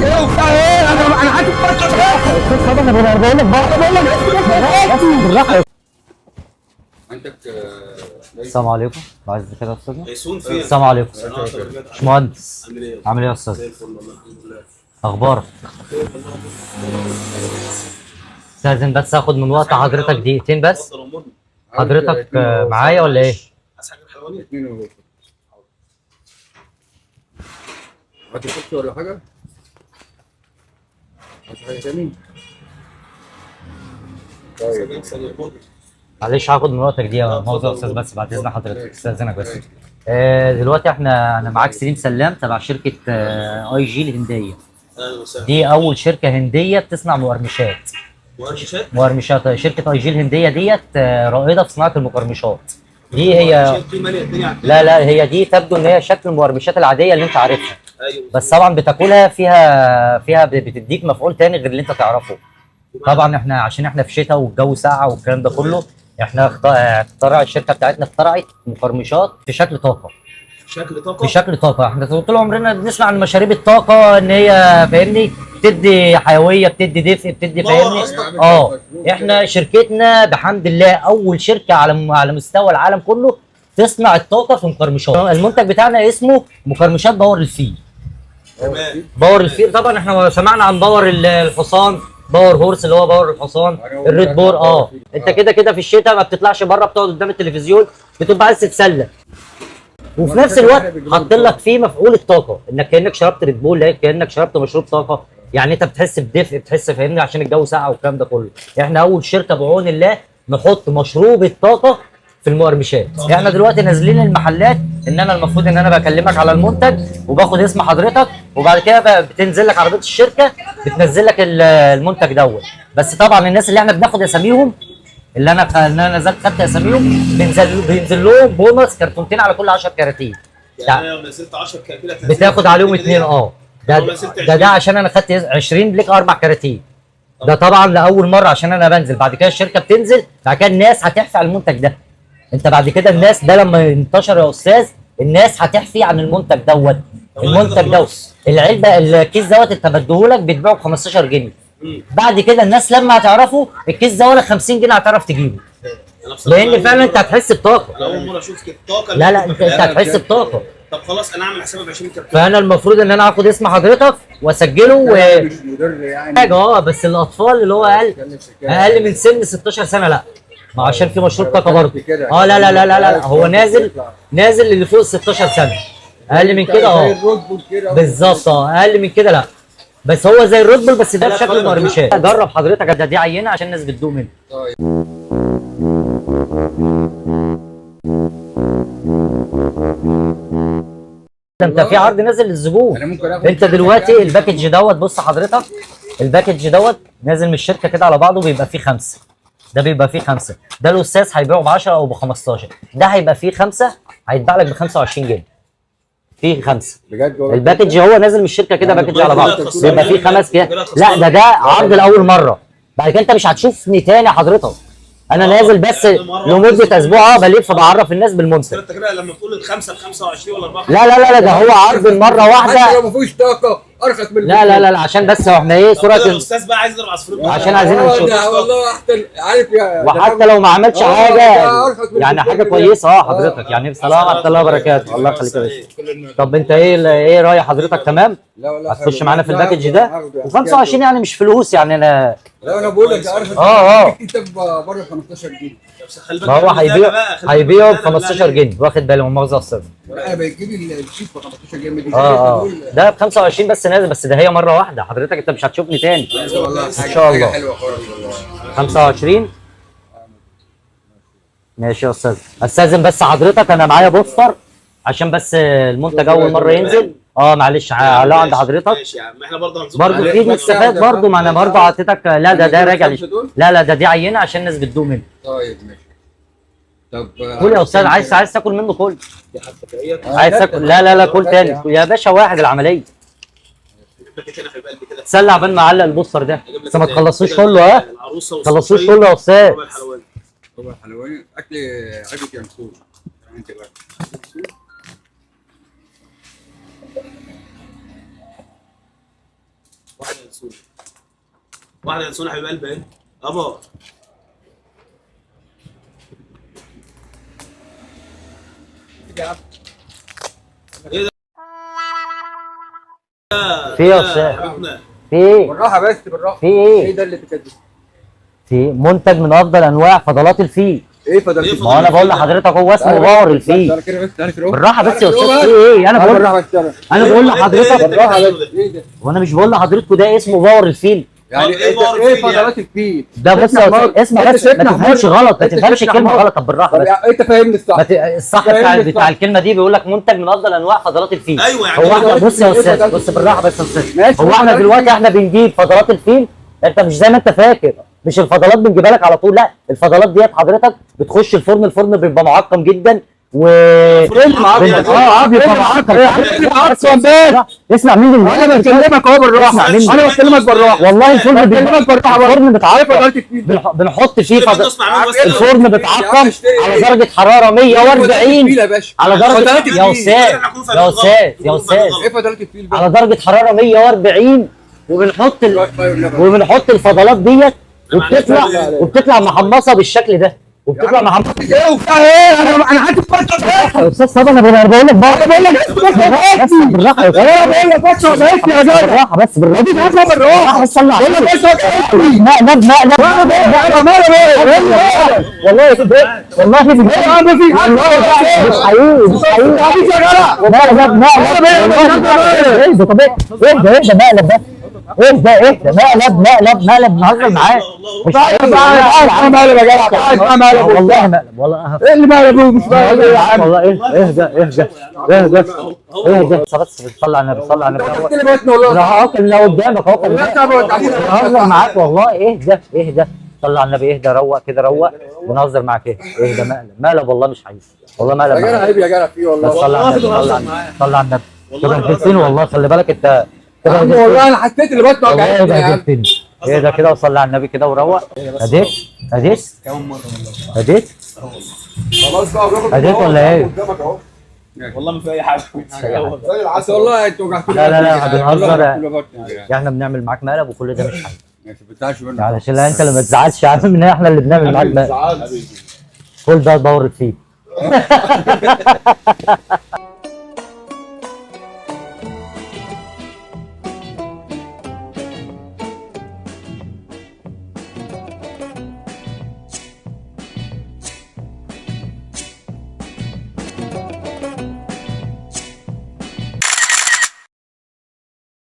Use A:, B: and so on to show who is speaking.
A: ايه وبتاع ايه؟ انا عايز اتفرج.
B: انا بقول لك بالراحة.
A: عندك
B: السلام عليكم. عايز كده يا استاذنا.
C: ميسون فين؟
B: السلام عليكم باشمهندس.
C: عامل ايه؟
B: عامل ايه يا استاذ؟
C: زي الفل والله، الحمد لله.
B: اخبارك؟ استاذن بس اخد من وقت حضرتك دقيقتين بس.
C: اتفضل امورنا.
B: حضرتك معايا ولا ايه؟
C: عايز حاجة حلواني؟
A: اتنين وربع. عايز كرسي ولا حاجة؟ عايز حاجة تاني؟ طيب.
B: معلش هاخد من وقتك دقيقة مؤاخذة يا استاذ، بس بعد اذن حضرتك استاذنك بس. دلوقتي انا معاك سليم سلام تبع شركة اي جي الهندية.
C: اهلا وسهلا.
B: دي اول شركة هنديه بتصنع مقرمشات.
C: مقرمشات؟
B: مقرمشات شركة اي جي الهندية ديت رائدة في صناعة المقرمشات. دي هي
C: مقرمشات دي ماليه الدنيا على
B: لا لا، هي دي تبدو ان هي شكل المقرمشات العادية اللي انت عارفها.
C: ايوه،
B: بس طبعا بتاكلها فيها بتديك مفعول تاني غير اللي انت تعرفه. طبعا احنا عشان احنا في شتاء والجو ساقع والكلام ده كله، احنا اخترع الشركة بتاعتنا اخترعت مقرمشات في شكل طاقة.
C: شكل طاقة؟
B: في شكل طاقة. احنا طول عمرنا بنسمع عن مشاريب الطاقة ان هي فاهمني بتدي حيوية، بتدي دفء، بتدي
C: power
B: فاهمني.
C: قصدك؟
B: احنا شركتنا بحمد الله اول شركة على مستوى العالم كله تصنع الطاقة في مقرمشات. المنتج بتاعنا اسمه مقرمشات power الفيل.
C: تمام.
B: power الفيل. طبعا احنا سمعنا عن power الحصان، power horse اللي هو power الحصان، ال Red Bull. انت كده كده في الشتاء ما بتطلعش بره، بتقعد قدام التلفزيون، بتبقى عايز تتسلى، وفي نفس الوقت حاطين لك فيه مفعول الطاقة، انك كانك شربت Red Bull، كانك شربت مشروب طاقة، يعني انت بتحس بدفء، بتحس فاهمني عشان الجو ساقع والكلام ده كله. احنا اول شركة بعون الله نحط مشروب الطاقة في المقرمشات. احنا دلوقتي نازلين المحلات، ان انا المفروض ان انا بكلمك على المنتج وباخد اسم حضرتك، وبعد كده بتنزل لك عربية الشركة بتنزل لك المنتج دوت. بس طبعا الناس اللي احنا بناخد اساميهم، اللي انا نزلت خدت اساميهم، بينزل لهم بونص كرتونتين على كل 10 كراتين.
C: يعني انا لو نزلت 10 كراتين
B: بتاخد عليهم 2. ده عشان انا خدت 20 ليك 4 كراتين. ده طبعا لاول مرة عشان انا بنزل، بعد كده الشركة بتنزل، بعد كده الناس هتحفي على المنتج ده. انت بعد كده الناس ده لما ينتشر يا استاذ، الناس هتحفي عن المنتج دوت. المنتج دوت العلبة الكيس دوت انت بديهولك بتبيعه ب 15 جنيه. بعد كده الناس لما هتعرفه الكيس ده ولا 50 جنيه هتعرف تجيبه، لان فعلا انت هتحس بطاقة.
C: انا اول مرة اشوف كده طاقة.
B: لا لا، انت هتحس بطاقة.
C: طب خلاص انا اعمل حسابي ب 20 كرتون.
B: فانا المفروض ان انا هاخد اسم حضرتك واسجله
A: مش مضر يعني
B: حاجة. بس الاطفال اللي هو اقل من سن 16 سنة لا، ما عشان في مشروب طاقة برضه. لا لا لا لا لا، هو نازل اللي فوق 16 سنة، اقل من كده. بالظبط. اقل من كده لا، بس هو زي ال Red Bull بس ده بشكل مقرمشات. جرب حضرتك، ده دي عينه عشان الناس بتدوق منه.
A: طيب.
B: انت في عرض نازل للزبون. انت دلوقتي ال package دوت، بص حضرتك ال package دوت نازل من الشركة كده على بعضه، بيبقى فيه 5. ده بيبقى فيه 5، ده الاستاذ هيبيعه ب 10 او ب 15، ده هيبقى فيه 5 هيتباع لك ب 25 جنيه. فيه 5
A: بجد والله.
B: ال package هو نازل من الشركة كده package على بعضه بيبقى فيه 5 كده. لا ده عرض لاول مرة، بعد كده انت مش هتشوفني تاني حضرتك. انا نازل بس لمدة اسبوع بلف بعرف الناس بالمنتج.
C: انت كده لما تقول الخمسة ب 25 ولا 4.
B: لا لا لا ده هو عرض المرة واحدة.
A: حتى لو ما فيهوش طاقة ارخص من
B: لا لا لا لا، عشان بس احنا ايه سرعة
C: الاستاذ بقى عايز يضرب عصفورين
B: عشان عايزين نشوف
A: والله احسن عارف يا،
B: وحتى لو ما عملش حاجة يعني حاجة كويسة. حضرتك يعني بسلامه ورحمة الله وبركاته. الله يخليك يا باشا. طب انت ايه راي حضرتك؟ تمام؟
A: لا والله
B: هتخش معانا في ال package ده و25 يعني مش فلوس يعني. انا
A: لا انا بقول لك ارخص. انت بره 15 جنيه.
B: ما هو هيبيعه ب 15 جنيه، واخد بالي من مؤاخذة الصرف.
A: لا بيجيب الشيك ب 15 جنيه.
B: ده ب 25 بس نازل، بس ده هي مرة واحدة حضرتك، انت مش هتشوفني تاني
A: والله.
B: ان شاء الله.
A: حلوة خالص والله.
B: 25 ماشي يا استاذ. استاذن بس حضرتك، انا معايا بوستر عشان بس المنتج اول مرة ينزل. معلش على عند حضرتك.
C: ماشي يا عم، احنا برضه
B: برضه في نستفاد برضه، ما انا برضه عطيتك. لا ده راجع. لا لا، ده دي عينه عشان الناس بتدوق منه.
A: طيب ماشي. طب
B: كل يا استاذ، عايز تاكل منه كل. عايز تاكل؟ لا لا لا، كل تاني يا باشا. واحد العملية. تسلى عبال ما اعلق البوستر ده، بس ما تخلصوش كله. ها تخلصوش كله يا استاذ.
A: ربع حلواني اكل عجبك يا منصور. انت بقى
C: واحدة ينسون، واحدة ينسون يا حبيب قلبي اهي ابا. ايه ده؟
B: في ايه يا استاذ؟
C: حبيبنا
B: في ايه؟
A: بالراحة بس بالراحة.
B: في ايه؟
A: ايه ده اللي بتكذب؟
B: في منتج من افضل انواع فضلات الفيل.
A: ايه فضلات
C: إيه
A: الفيل؟
B: ما هو انا بقول لحضرتك هو اسمه power الفيل.
A: تعالى كده بس، تعالى كده.
B: بالراحة بس يا استاذ، في ايه؟ انا بقول
A: بالراحة بس، تعالى.
B: انا بقول لحضرتك
A: بالراحة بس. ايه ده؟
B: وانا مش بقول لحضرتكم ده اسمه power الفيل.
A: يعني
C: إيه
A: ايه
C: power
A: ايه
C: الفيل يعني؟
A: فضلات الفيل؟
B: ده بص يا استاذ، اسمع بس، ما تفهمش غلط، ما تفهمش الكلمة غلط. طب بالراحة
A: طب
B: بس.
A: انت فاهمني الصح.
B: الصح بتاع الكلمة دي بيقول لك منتج من افضل انواع فضلات الفيل.
C: ايوه يعني
B: هو احنا بص يا
A: إيه
B: استاذ،
A: فضلات
B: بص بالراحة بس يا استاذ،
A: ماشي،
B: هو احنا
A: فضلات
B: دلوقتي
A: الفيل.
B: احنا بنجيب فضلات الفيل، انت مش زي ما انت فاكر، مش الفضلات بنجيبها لك على طول، لا الفضلات ديت حضرتك بتخش الفرن، الفرن بيبقى معقم جدا و اه بيبقى معقم.
A: معقم بس.
B: اسمع مين اللي
A: انا بكلمك اهو بالراحة،
B: اسمع مني.
A: انا بكلمك بالراحة،
B: والله الفرن
A: بكلمك بالراحة.
B: الفرن بيتعقم،
A: فضلات الفيل.
B: بنحط فيه
C: برضه اسمع منه بس.
B: الفرن بيتعقم على درجه حرارة 140
A: يا باشا،
B: على درجه
A: فضلات
B: يا
A: الفيل.
B: استاذ يا استاذ يا استاذ
A: ايه فضلات الفيل بقى؟
B: على درجه حرارة 140 وبنحط وبنحط الفضلات ديت وبتطلع محمصه بالشكل ده، وبتطلع محمصه.
A: ايه وبتاع ايه؟ انا عندي فرصة.
B: يا استاذ صبا انا بقول لك
A: انا بقول لك
B: بس بالراحة يا استاذ،
A: انا بقول لك بس يا جدع،
B: بالراحة بس بالراحة
A: بالراحة
B: بس صلي على
A: بقول لك
B: النبي.
A: بس.
B: مقلب مقلب والله والله مش حقيقي، مش حقيقي.
A: يا جدع.
B: مقلب مقلب، اهدى، طب اهدى اهدى، مقلب بس، اهدى اهدى، مقلب مقلب مقلب، بنهزر معاك. مش حقيقي.
A: مقلب يا جدع، مقلب
B: والله مقلب والله.
A: ايه اللي مقلب ومش مقلب يا عم؟
B: والله اهدى اهدى اهدى اهدى بس، بتصلي على النبي، صلي على النبي.
A: قلت لي بطني والله.
B: انا هاكل لو قدامك اهو،
A: والله
B: بنهزر معاك والله. اهدى اهدى، صلي على النبي، اهدى، روق كده، روق، بنهزر معاك. اهدى اهدى، مقلب مقلب والله مش عايز والله مقلب
A: يا جدع
B: معاك.
A: عيب يا جدع، فيه
B: بس
A: والله.
B: صلي على النبي، صلي على النبي، صلي على النبي.
C: والله
B: بهدلتني والله، خلي بالك انت
A: يا عم والله انا حسيت اللي بطني
B: والله
A: وجعتني يا عم.
B: بهدلتني. اهدى كده وصلي على النبي كده وروق. هديت هديت
A: كمان مرة والله.
B: هديت
A: خلاص بقى وبياخد
B: هديت ولا ايه؟
A: قدامك اهو.
C: والله ما في اي حاجة.
A: زي العسل والله، انتوا وجعتوني.
B: لا، لا، لا، بنهزر.
A: بنهزر.
B: احنا بنعمل معاك مقلب وكل ده مش حقيقي.
A: ماشي، ما بتزعلش مني.
B: علشان لا انت اللي ما تزعلش يا عم ان احنا اللي بنعمل معاك مقلب. كل ده دور فيه.